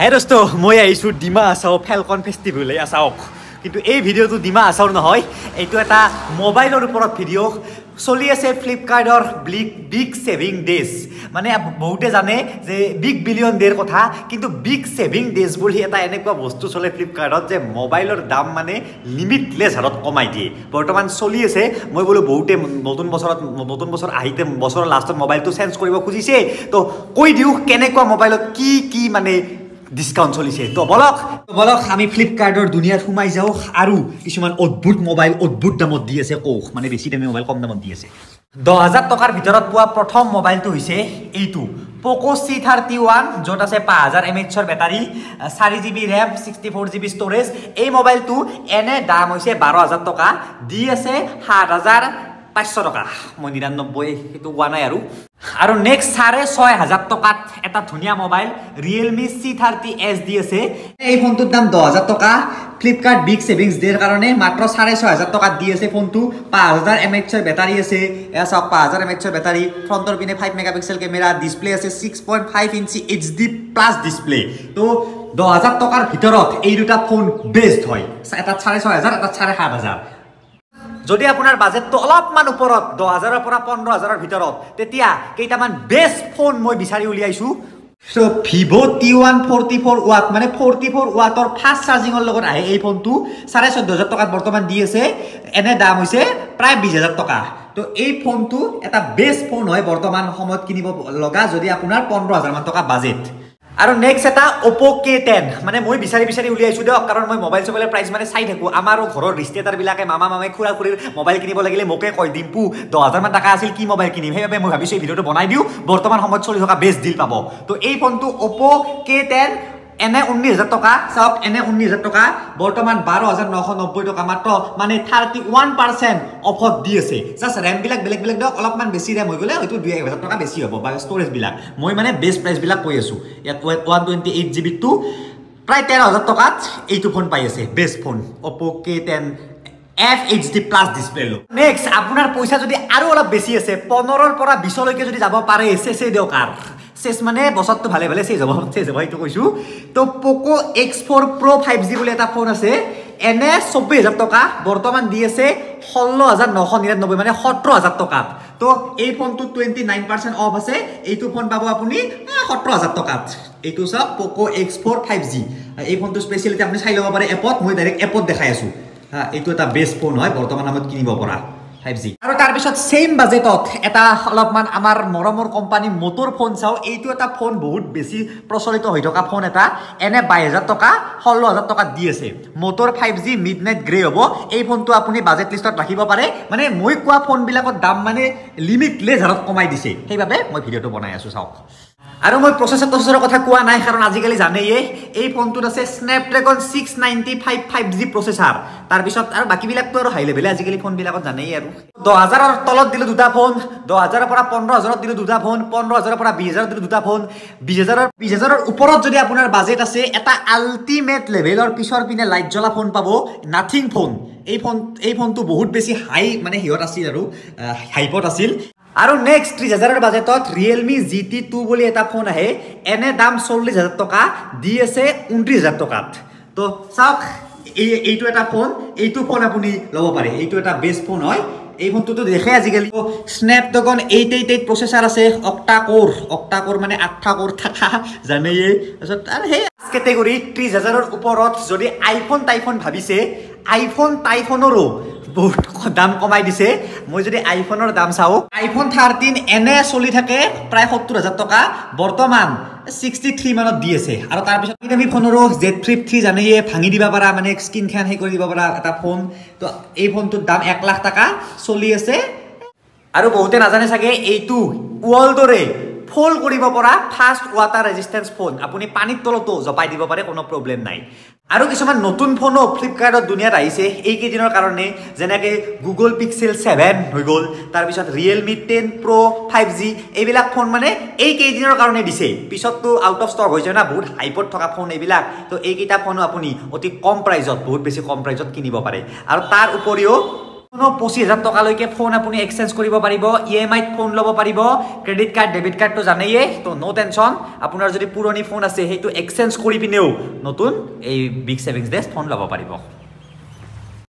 হে দোস্ত, মই আহিছোঁ ডিমা হাছাও ফেলকন ফেষ্টিভেল। এয়া চাওক, কিন্তু এই ভিডিঅ'টো ডিমা হাছাওৰ নহয়, এইটো এটা মোবাইলৰ ওপৰত ভিডিঅ'। চলি আছে ফ্লিপকাৰ্টৰ বিগ ছেভিং ডেজ। মানে বহুতে জানে যে বিগ বিলিয়ন ডেৰ কথা, কিন্তু বিগ ছেভিং ডেজ বুলি এটা এনেকুৱা বস্তু চলে ফ্লিপকাৰ্টত যে মোবাইলৰ দাম মানে লিমিটলেছ হাৰত কমাই দিয়ে। বৰ্তমান চলি আছে। মই বোলো বহুতে নতুন বছৰ আহিতে বছৰৰ লাষ্টত মোবাইলটো চেঞ্জ কৰিব খুজিছে, তো কৈ দিওঁ কেনেকুৱা মোবাইলত কি কি মানে ডিছকাউণ্ট চলিছে। তো বলক বলক, আমি ফ্লিপকাৰ্টৰ দুনিয়াত সোমাই যাওঁ আৰু কিছুমান অদ্ভুত মোবাইল অদ্ভুত দামত দি আছে। কওঁ মানে বেছি দামী মোবাইল কম দামত দি আছে। 10,000 টকাৰ ভিতৰত পোৱা প্ৰথম মোবাইলটো হৈছে এইটো প'ক' C31, য'ত আছে 5000 এম এইচৰ battery, 4 GB RAM, 64 GB storage। এই মোবাইলটো এনে দাম হৈছে 12,000 টকা, দি আছে 7500 টকা। মই 99 সেইটো কোৱা নাই আৰু। আৰু নেক্সট 6500 টকাত এটা ধুনীয়া মোবাইল ৰিয়েলমি C30S দি আছে। এই ফোনটোৰ দাম 10,000 টকা, ফ্লিপকাৰ্ট বিগ ছেভিংছ ডেৰ কাৰণে মাত্ৰ 6500 টকাত দি আছে ফোনটো। 5000 এম এইচৰ বেটাৰী আছে। এয়া চাওক, 5000 এম এইচৰ বেটাৰী, ফ্ৰণ্টৰ পিনে 5 মেগাপিক্সেল কেমেৰা, ডিছপ্লে আছে 6.5 ইঞ্চি HD+ display. তো 10,000 টকাৰ ভিতৰত এই দুটা ফোন বেষ্ট হয়, এটাত 6500, এটাত 7500। যদি আপোনাৰ বাজেটটো অলপমান ওপৰত, 10,000ৰ পৰা 15,000ৰ ভিতৰত, তেতিয়া কেইটামান বেষ্ট ফোন মই বিচাৰি উলিয়াইছোঁ। চ' ভিভ' T1 44 watt, মানে 44 ৱাটৰ ফাষ্ট চাৰ্জিঙৰ লগত আহে এই ফোনটো। 14,500 টকাত বৰ্তমান দি আছে, এনে দাম হৈছে প্ৰায় 20,000 টকা। তো এই ফোনটো এটা বেষ্ট ফোন হয় বৰ্তমান সময়ত কিনিব লগা, যদি আপোনাৰ 15,000মান টকা বাজেট। আৰু নেক্সট এটা অ'প' K10। মানে মই বিচাৰি বিচাৰি উলিয়াইছোঁ দিয়ক, কাৰণ মই মোবাইল চোবাইলৰ প্ৰাইচ মানে চাই থাকোঁ। আমাৰো ঘৰৰ ৰিস্তেদাৰবিলাকে, মামা মামে, খুৰা খুৰীৰ মোবাইল কিনিব লাগিলে মোকে কয়, "ডিম্পু, 10,000মান টকা আছিল, কি মোবাইল কিনিম?" সেইবাবে মই ভাবিছোঁ এই ভিডিঅ'টো বনাই দিওঁ, বৰ্তমান সময়ত চলি থকা বেষ্ট ডিল পাব। তো এই ফোনটো অ'প' K10 এনে 19,000 টকা। চাওক, এনে 19,000 টকা, বৰ্তমান 12,990 টকা মাত্ৰ, মানে 31% অফত দি আছে। জাষ্ট ৰেমবিলাক বেলেগ বেলেগ দিয়ক, অলপমান বেছি ৰেম হৈ গ'লে হয়তো 2-1 হাজাৰ টকা বেছি হ'ব বা ষ্ট'ৰেজবিলাক। মই মানে বেষ্ট প্ৰাইচবিলাক কৈ আছোঁ। ইয়াত 128 জিবিটো প্ৰায় 13,000 টকাত এইটো ফোন পাই আছে, best phone Oppo' K10 FHD+ display. Next আপোনাৰ পইচা যদি আৰু অলপ বেছি আছে, 15ৰ পৰা 20লৈকে যদি যাব পাৰে, চেচেই দিয়ক আৰু চেচ, মানে বছৰটো ভালে ভালে চেচ হ'ব, চেচ হ'ব সেইটো কৈছোঁ। তো প'ক' X4 প্ৰ' 5G বুলি এটা ফোন আছে। এনে 24,000 টকা, বৰ্তমান দি আছে 16,999, মানে 17,000 টকাত। তো এই ফোনটো 29% অফ আছে, এইটো ফোন পাব আপুনি 17,000 টকাত। এইটো চাওক, প'ক' X4 5G। এই ফোনটো স্পেচিয়েলিটি আপুনি চাই ল'ব পাৰে এপত, মই ডাইৰেক্ট এপত দেখাই আছোঁ। হা, এইটো এটা বেষ্ট ফোন হয় বৰ্তমান সময়ত কিনিব পৰা 5G। আৰু তাৰপিছত ছেইম বাজেটত এটা অলপমান আমাৰ মৰমৰ কোম্পানী মটোৰ ফোন চাওঁ। এইটো এটা ফোন বহুত বেছি প্ৰচলিত হৈ থকা ফোন এটা। এনে 22,000 টকা, 16,000 টকাত দি আছে। মটোৰ 5G mid night grey হ'ব। এই ফোনটো আপুনি বাজেট লিষ্টত ৰাখিব পাৰে। মানে মই কোৱা ফোনবিলাকৰ দাম মানে লিমিটলেছ হাৰত কমাই দিছে, সেইবাবে মই ভিডিঅ'টো বনাই আছোঁ। চাওক, আৰু মই প্ৰচেছৰ তচেছৰৰ কথা কোৱা নাই, কাৰণ আজিকালি জানেই। এই ফোনটোত আছে স্নেপড্ৰেগন 695 5G processor. তাৰপিছত আৰু বাকীবিলাকতো আৰু হাই লেভেলে আজিকালি ফোনবিলাকত জানেই। আৰু 10,000ৰ তলত দিলোঁ দুটা ফোন, 10,000ৰ পৰা 15,000ত দিলোঁ দুটা ফোন, 15,000ৰ পৰা 20,000ত দিলোঁ দুটা ফোন। 20,000ৰ ওপৰত যদি আপোনাৰ বাজেট আছে, এটা আল্টিমেট লেভেলৰ পিছৰ পিনে লাইট জ্বলা ফোন পাব, নাথিং ফোন। এই ফোনটো বহুত বেছি হাই মানে সিহঁত আছিল আৰু হাইপত আছিল। আৰু নেক্সট 30,000ৰ বাজেটত ৰিয়েলমি GT 2 বুলি এটা ফোন আহে। এনে দাম 40,000 টকা, দি আছে 29,000 টকাত। তো চাওক, এইটো এটা ফোন, এইটো ফোন আপুনি ল'ব পাৰে, এইটো এটা বেষ্ট ফোন হয়। এই ফোনটোতো দেখে আজিকালি স্নেপড্ৰেগন 888 প্ৰচেছাৰ আছে, অক্টা কোৰ, অক্টা কোৰ মানে আঠটা কোৰ থকা জানেই। তাৰপিছত আৰু সেই কেটেগৰী 30,000ৰ ওপৰত যদি আইফোন টাইফোন ভাবিছে, আইফোন টাইফোনৰো বহুত দাম কমাই দিছে। মই যদি আইফোনৰ দাম চাওঁ, আইফোন 13 এনে চলি থাকে প্ৰায় 70,000 টকা, বৰ্তমান 63 মানত দি আছে। আৰু তাৰপিছত দামী ফোনৰো জেড ফ্লিপ 3 জানেয়ে, ভাঙি দিব পাৰা, মানে স্ক্ৰীনখন সেই কৰি দিব পাৰা এটা ফোন। তো এই ফোনটোৰ দাম 1 লাখ টকা চলি আছে। আৰু বহুতে নাজানে চাগে, এইটো ৱৰ্ল্ডৰে ফ'ল্ড কৰিব পৰা ফাষ্ট ৱাটাৰ ৰেজিষ্টেঞ্চ ফোন। আপুনি পানীৰ তলতো জপাই দিব পাৰে, কোনো প্ৰব্লেম নাই। আৰু কিছুমান নতুন ফোনো ফ্লিপকাৰ্টত দুনিয়াত আহিছে এইকেইদিনৰ কাৰণে, যেনেকৈ গুগল পিক্সেল 7 হৈ গ'ল, তাৰপিছত ৰিয়েলমি 10 প্ৰ' 5G। এইবিলাক ফোন মানে এইকেইদিনৰ কাৰণে দিছে, পিছততো আউট অফ ষ্টক হৈ যায় না, বহুত হাইপত থকা ফোন এইবিলাক। তো এইকেইটা ফোনো আপুনি অতি কম প্ৰাইজত, বহুত বেছি কম প্ৰাইজত কিনিব পাৰে। আৰু তাৰ উপৰিও কোনো 25,000 টকালৈকে ফোন আপুনি এক্সচেঞ্জ কৰিব পাৰিব, ইএমআইত ফোন ল'ব পাৰিব, ক্ৰেডিট কাৰ্ড ডেবিট কাৰ্ডটো জানেই, তো ন' টেনশ্যন। আপোনাৰ যদি পুৰণি ফোন আছে সেইটো এক্সচেঞ্জ কৰি পিনেও নতুন এই বিগ ছেভিংছ ডেজ ফোন ল'ব পাৰিব।